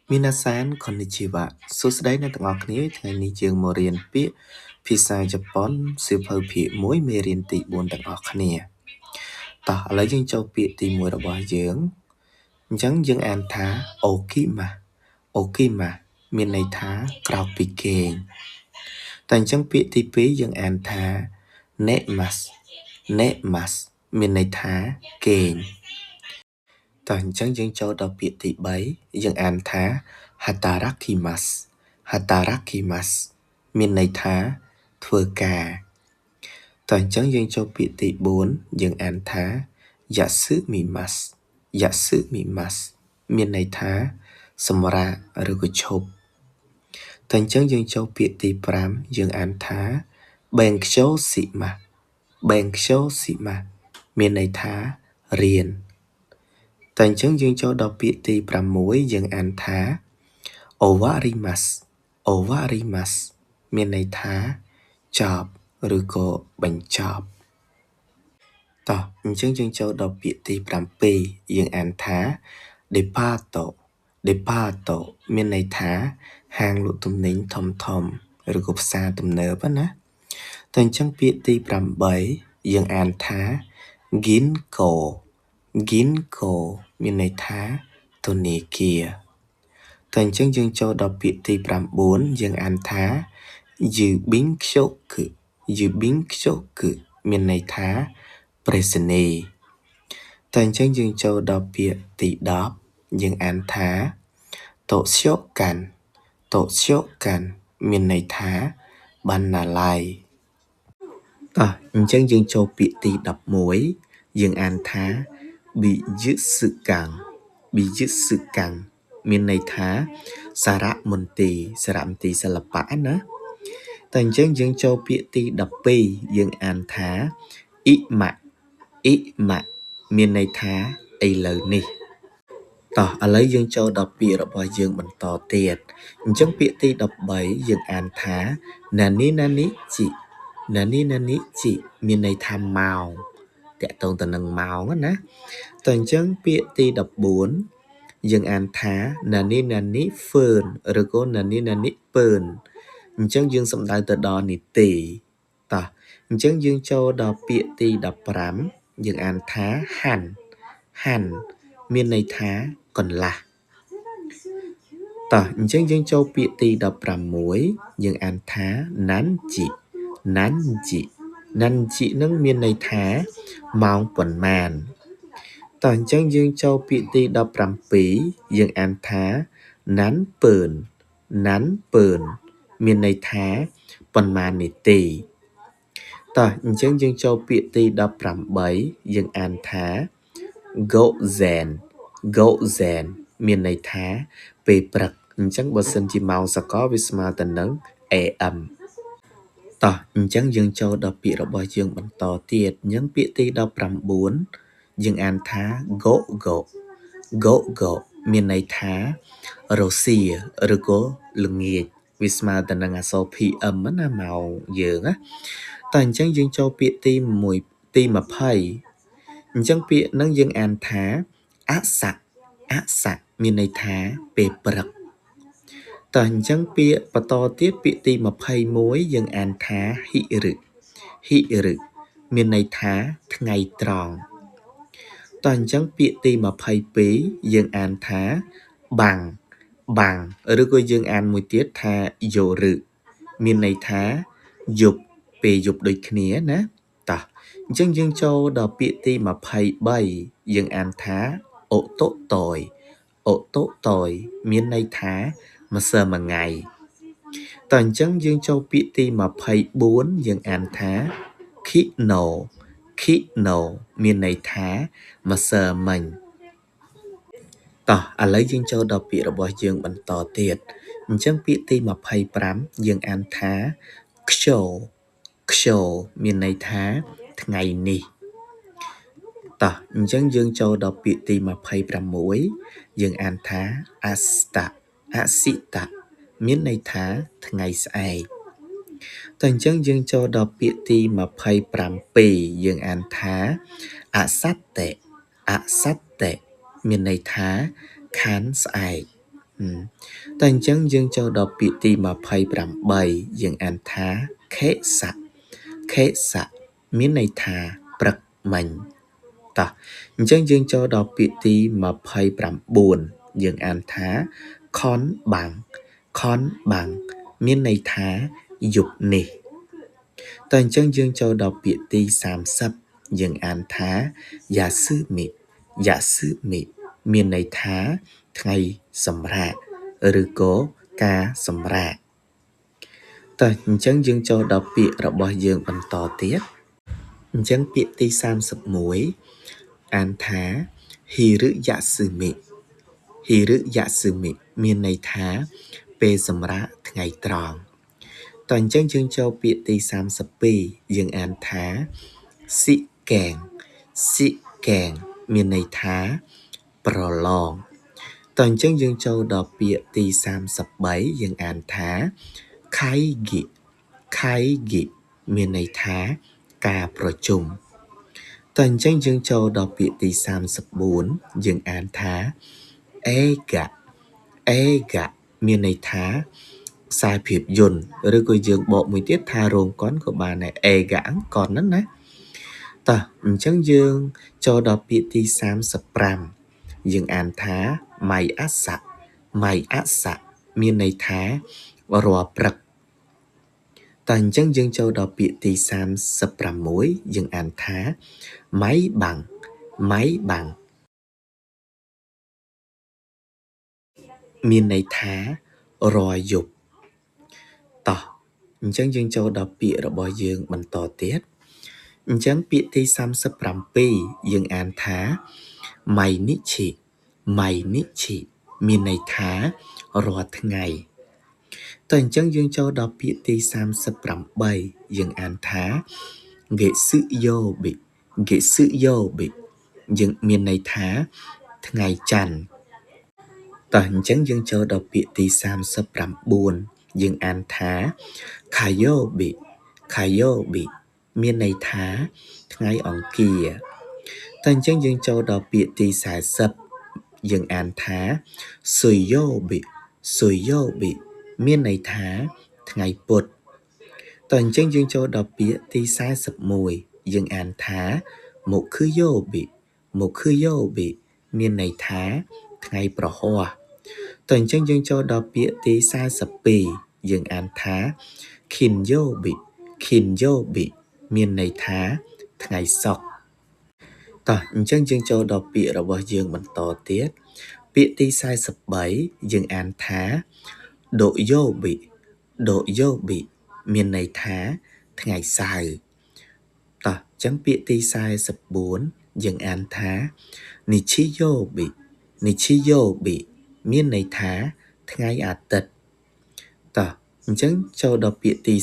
皆さんこんにちは សួស្តីអ្នកទាំងអស់គ្នាថ្ងៃនេះយើងមករៀនពាក្យភាសាជប៉ុនសៀវភៅភាគ1មេរៀនទី4ទាំងអស់គ្នាតោះឥឡូវយើងចូលពាក្យទី1របស់យើងអញ្ចឹងយើងអានថាអូគីម៉ាអូគីម៉ាមានន័យថាក្រោកពីគេងតែអញ្ចឹងពាក្យទី2យើងអានថានេម៉ាស់នេម៉ាស់មានន័យថាគេងតោះអញ្ចឹងយើងចូលដល់ពាក្យទី3យើងអានថា hatarakimasu hatarakimasu មានន័យថាធ្វើការតោះអញ្ចឹងយើងចូលពាក្យទី4យើងអានថា yasumimasu yasumimasu មានន័យថាសម្រាកឬក៏ឈប់តើអញ្ចឹងយើងចូលពាក្យទី5យើងអានថា benkyou shimasu benkyou shimasu មានន័យថារៀនតែអញ្ចឹងយើងចូលដល់ពាក្យទី6យើងអានថា owarimasu owarimasu មានន័យថាចប់ឬក៏បញ្ចប់តោះអញ្ចឹងយើងចូលដល់ពាក្យទី7យើងអានថា departo departo មានន័យថាហាងលក់ទំនិញធំធំឬក៏ផ្សារទំនើបណាតែអញ្ចឹងពាក្យទី8យើងអានថា ginko ginko មានន័យថាធនាគារតែអញ្ចឹងយើងចូលដល់ពាក្យទី9យើងអានថា yubin kyoku yubin kyoku មានន័យថាប្រេសនីតែអញ្ចឹងយើងចូលដល់ពាក្យទី10យើងអានថាតូស្យោកាន់តូស្យោកាន់មានន័យថាបណ្ណាល័យតោះអញ្ចឹងយើងចូលពាក្យទី11យើងអានថាបិយសកាំងបិយសកាំងមានន័យថាសារមន្ទីរសារមន្ទីរសិល្បៈណាតែអញ្ចឹងយើងចូលពាក្យទី12យើងអានថាអ៊ីម៉ាអ៊ីម៉ាមានន័យថាឥឡូវនេះតោះឥឡូវយើងចូលដល់ពាក្យរបស់យើងបន្តទៀតអញ្ចឹងពាក្យទី13យើងអានថាណានីណានីជីណានីណានីជីមានន័យថាម៉ោងតាក់ទងទៅនឹងម៉ោងណាតែអញ្ចឹងពាក្យទី14យើងអានថាណានីណានីហ្វឺនឬក៏ណានីណានីពើនអញ្ចឹងយើងសំដៅទៅដល់នីតិតោះអញ្ចឹងយើងចូលដល់ពាក្យទី15យើងអានថាហាន់ហាន់មានន័យថាកន្លះតោះអញ្ចឹងយើងចូលពាក្យទី16យើងអានថាណាន់ជីណាន់ជីណាន់ជីនឹងមានន័យថាម៉ោងប៉ុន្មានតោះអញ្ចឹងយើងចូលពាក្យទី17យើងអានថាណាន់ពើនណាន់ពើនមានន័យថាប៉ុន្មាននាទីតោះអញ្ចឹងយើងចូលពាក្យទី18យើងអានថា go zen go zen មានន័យថាពេលព្រឹកអញ្ចឹងបើសិនជាម៉ោងសកលវាស្មើទៅនឹង AM តោះអញ្ចឹងយើងចូលដល់ពាក្យរបស់យើងបន្តទៀតអញ្ចឹងពាក្យទី19យើងអានថា go go go go មានន័យថារសៀឬក៏ល្ងាចវាស្មើទៅនឹងអក្សរ PM ណាម៉ោងយើងណាតើអញ្ចឹងយើងចូលពាក្យទី1ទី20អញ្ចឹងពាក្យហ្នឹងយើងអានថាអសៈអសៈមានន័យថាពេលព្រឹកតើអញ្ចឹងពាក្យបន្តទៀតពាក្យទី21យើងអានថាហិរឹហិរឹមានន័យថាថ្ងៃត្រង់តើអញ្ចឹងពាក្យទី22យើងអានថាបាំងបាំងឬក៏យើងអានមួយទៀតថាយោរឹមានន័យថាយប់ពេលយប់ដូចគ្នាណាតោះអញ្ចឹងយើងចូលដល់ពាក្យទី23យើងអានថាអូតូតយអូតូតយមានន័យថាម្សិលមួយថ្ងៃតើអញ្ចឹងយើងចូលពាក្យទី24យើងអានថាខិណូខិណូមានន័យថាម្សិលមិញតោះឥឡូវយើងចូលដល់ពាក្យរបស់យើងបន្តទៀតអញ្ចឹងពាក្យទី25យើងអានថាខ្ជោខ្ជោមានន័យថាថ្ងៃនេះតោះអញ្ចឹងយើងចូលដល់ពាក្យទី26យើងអានថាអស្តៈអសិតៈមានន័យថាថ្ងៃស្អែកតើអញ្ចឹងយើងចូលដល់ពាក្យទី27យើងអានថាអសត្តិអសត្តិមានន័យថាខានស្អែក តែអញ្ចឹងយើងចូលដល់ពាក្យទី28យើងអានថាខេសៈខេសៈមានន័យថាព្រឹកមិញតោះអញ្ចឹងយើងចូលដល់ពាក្យទី29យើងអានថាខនបាំងខនបាំងមានន័យថាយប់នេះតើអញ្ចឹងយើងចូលដល់ពាក្យទី30យើងអានថាយ៉ាស៊ឺមិយ៉ាស៊ឺមិមានន័យថាថ្ងៃសម្រាកឬក៏ការសម្រាកតើអញ្ចឹងយើងចូលដល់ពាក្យរបស់យើងបន្តទៀតអញ្ចឹងពាក្យទី31អានថាហ៊ីរយ៉ាស៊ឺមិហ៊ីរយ៉ាស៊ឺមិមានន័យថាពេលសម្រាកថ្ងៃត្រង់តើអញ្ចឹងយើងចូលពាក្យទី32យើងអានថាស៊ីកែងស៊ីកែងមានន័យថាប្រឡងតើអញ្ចឹងយើងចូលដល់ពាក្យទី33យើងអានថាខៃហ្គិខៃហ្គិមានន័យថាការប្រជុំតើអញ្ចឹងយើងចូលដល់ពាក្យទី34យើងអានថាអេហ្កាអេហ្កាមានន័យថាខ្សែភាពយន្តឬក៏យើងបកមួយទៀតថារោងកុនក៏បានដែរអេហ្កាកុនហ្នឹងណាតោះអញ្ចឹងយើងចូលដល់ពាក្យទី35យើងអានថាម៉ៃអាសៈម៉ៃអាសៈមានន័យថារាល់ព្រឹកតើអញ្ចឹងយើងចូលដល់ពាក្យទី36យើងអានថាម៉ៃបាំងម៉ៃបាំងមានន័យថារាល់យប់តោះអញ្ចឹងយើងចូលដល់ពាក្យរបស់យើងបន្តទៀតអញ្ចឹងពាក្យទី37យើងអានថាម៉ៃនិឈិម៉ៃនិឈិមានន័យថារាល់ថ្ងៃតើអញ្ចឹងយើងចូលដល់ពាក្យទី38យើងអានថាហ្គេស៊ឺយ៉ូប៊ីហ្គេស៊ឺយ៉ូប៊ីយើងមានន័យថាថ្ងៃច័ន្ទតើអញ្ចឹងយើងចូលដល់ពាក្យទី39យើងអានថាខាយ៉ូប៊ីខាយ៉ូប៊ីមានន័យថាថ្ងៃអង្គារតើអញ្ចឹងយើងចូលដល់ពាក្យទី40យើងអានថាស៊ុយយ៉ូប៊ីស៊ុយយ៉ូប៊ីមានន័យថាថ្ងៃពុធតើអញ្ចឹងយើងចូលដល់ពាក្យទី41យើងអានថាមុខឺយ៉ូប៊ីមុខឺយ៉ូប៊ីមានន័យថាថ្ងៃប្រហ័សតើអញ្ចឹងយើងចូលដល់ពាក្យទី42យើងអានថាខិនយ៉ូប៊ីខិនយ៉ូប៊ីមានន័យថាថ្ងៃសុក្រតោះអញ្ចឹងយើងចូលដល់ពាក្យរបស់យើងបន្តទៀតពាក្យទី43យើងអានថាដូយ៉ូប៊ីដូយ៉ូប៊ីមានន័យថាថ្ងៃសៅរ៍តោះអញ្ចឹងពាក្យទី44យើងអានថានិឈីយ៉ូប៊ីនិឈីយ៉ូប៊ីមានន័យថាថ្ងៃអាទិត្យតោះអញ្ចឹងចូលដល់ពាក្យទី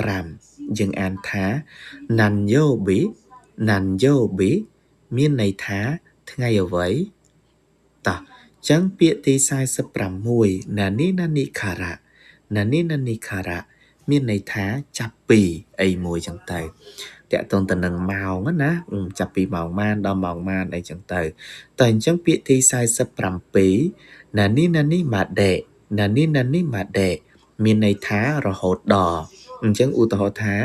45យើងអានថាណាន់យ៉ូប៊ីណាន់យ៉ូប៊ីមានន័យថាថ្ងៃអ្វីតោះអញ្ចឹងពាក្យទី46ណានីណានីខារ៉ាណានីណានីខារ៉ាមានន័យថាចាប់ពីអីមួយចឹងទៅតាក់ទងទៅនឹងម៉ោងណាចាប់ពីម៉ោងម៉ានដល់ម៉ោងម៉ានអីចឹងទៅតែអញ្ចឹងពាក្យទី47ណានីណានីម៉ាដេណានីណានីម៉ាដេមានន័យថារហូតដល់អញ្ចឹងឧទាហរណ៍ថា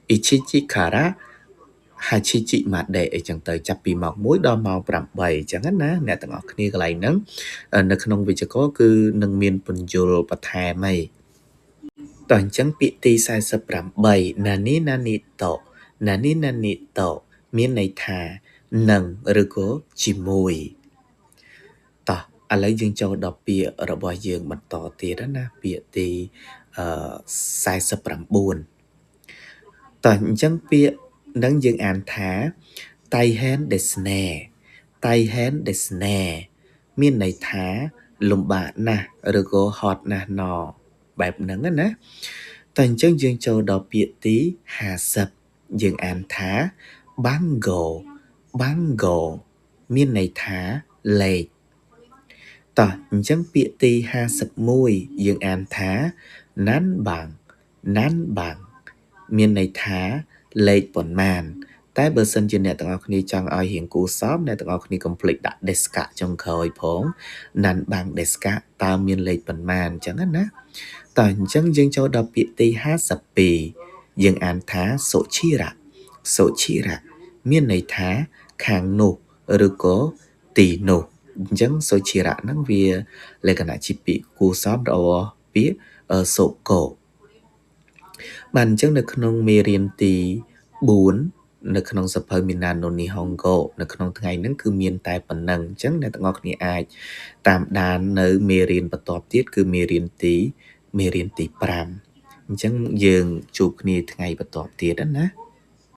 អ៊ីឈីជីខារ៉ាហាឈីជីម៉ាដេអីចឹងទៅចាប់ពីម៉ោង1ដល់ម៉ោង8អញ្ចឹងណាអ្នកទាំងអស់គ្នាកន្លែងហ្នឹងនៅក្នុងវិជ្ជាករគឺនឹងមានពន្យល់បន្ថែមអីតោះអញ្ចឹងពាក្យទី48ណានីណានីតោណានីណានីតោមានន័យថានឹងឬក៏ជាមួយតោះឥឡូវយើងចូលដល់ពាក្យរបស់យើងបន្តទៀតណាពាក្យទី49តោះអញ្ចឹងពាក្យនឹងយើងអានថាតៃហែនដេស្ណែតៃហែនដេស្ណែមានន័យថាលំបាកណាស់ឬក៏ហត់ណាស់ណបែបហ្នឹងណាតើអញ្ចឹងយើងចូលដល់ពាក្យទី50យើងអានថាបាំងហ្គោបាំងហ្គោមានន័យថាលេខតោះអញ្ចឹងពាក្យទី51យើងអានថាណាន់បាំងណាន់បាំងមានន័យថាលេខប៉ុន្មាន តែបើសិនជាអ្នកទាំងអស់គ្នាចង់ឲ្យរៀងគួរសម អ្នកទាំងអស់គ្នាកុំភ្លេចដាក់ desu ka ចុងក្រោយផង ណាន់បាំង desu ka តើមានលេខប៉ុន្មានអញ្ចឹងណា។ តើអញ្ចឹងយើងចូលដល់ពាក្យទី52 យើងអានថា សុឈិរៈ សុឈិរៈ មានន័យថាខាងនោះឬក៏ទីនោះ។ អញ្ចឹងសុឈិរៈហ្នឹងវាលក្ខណៈជាពាក្យគួរសមរបស់ពាក្យសុកោ។ បាទ អញ្ចឹងនៅក្នុងមេរៀនទី4 នៅក្នុងសភៅមីណាណូនីហុងកូនៅក្នុងថ្ងៃហ្នឹងគឺមានតែប៉ុណ្ណឹង។ អញ្ចឹងអ្នកទាំងអស់គ្នាអាចតាមដាននៅមេរៀនបន្ទាប់ទៀត គឺមេរៀនទី5។ អញ្ចឹងយើងជួបគ្នាថ្ងៃបន្ទាប់ទៀតណា។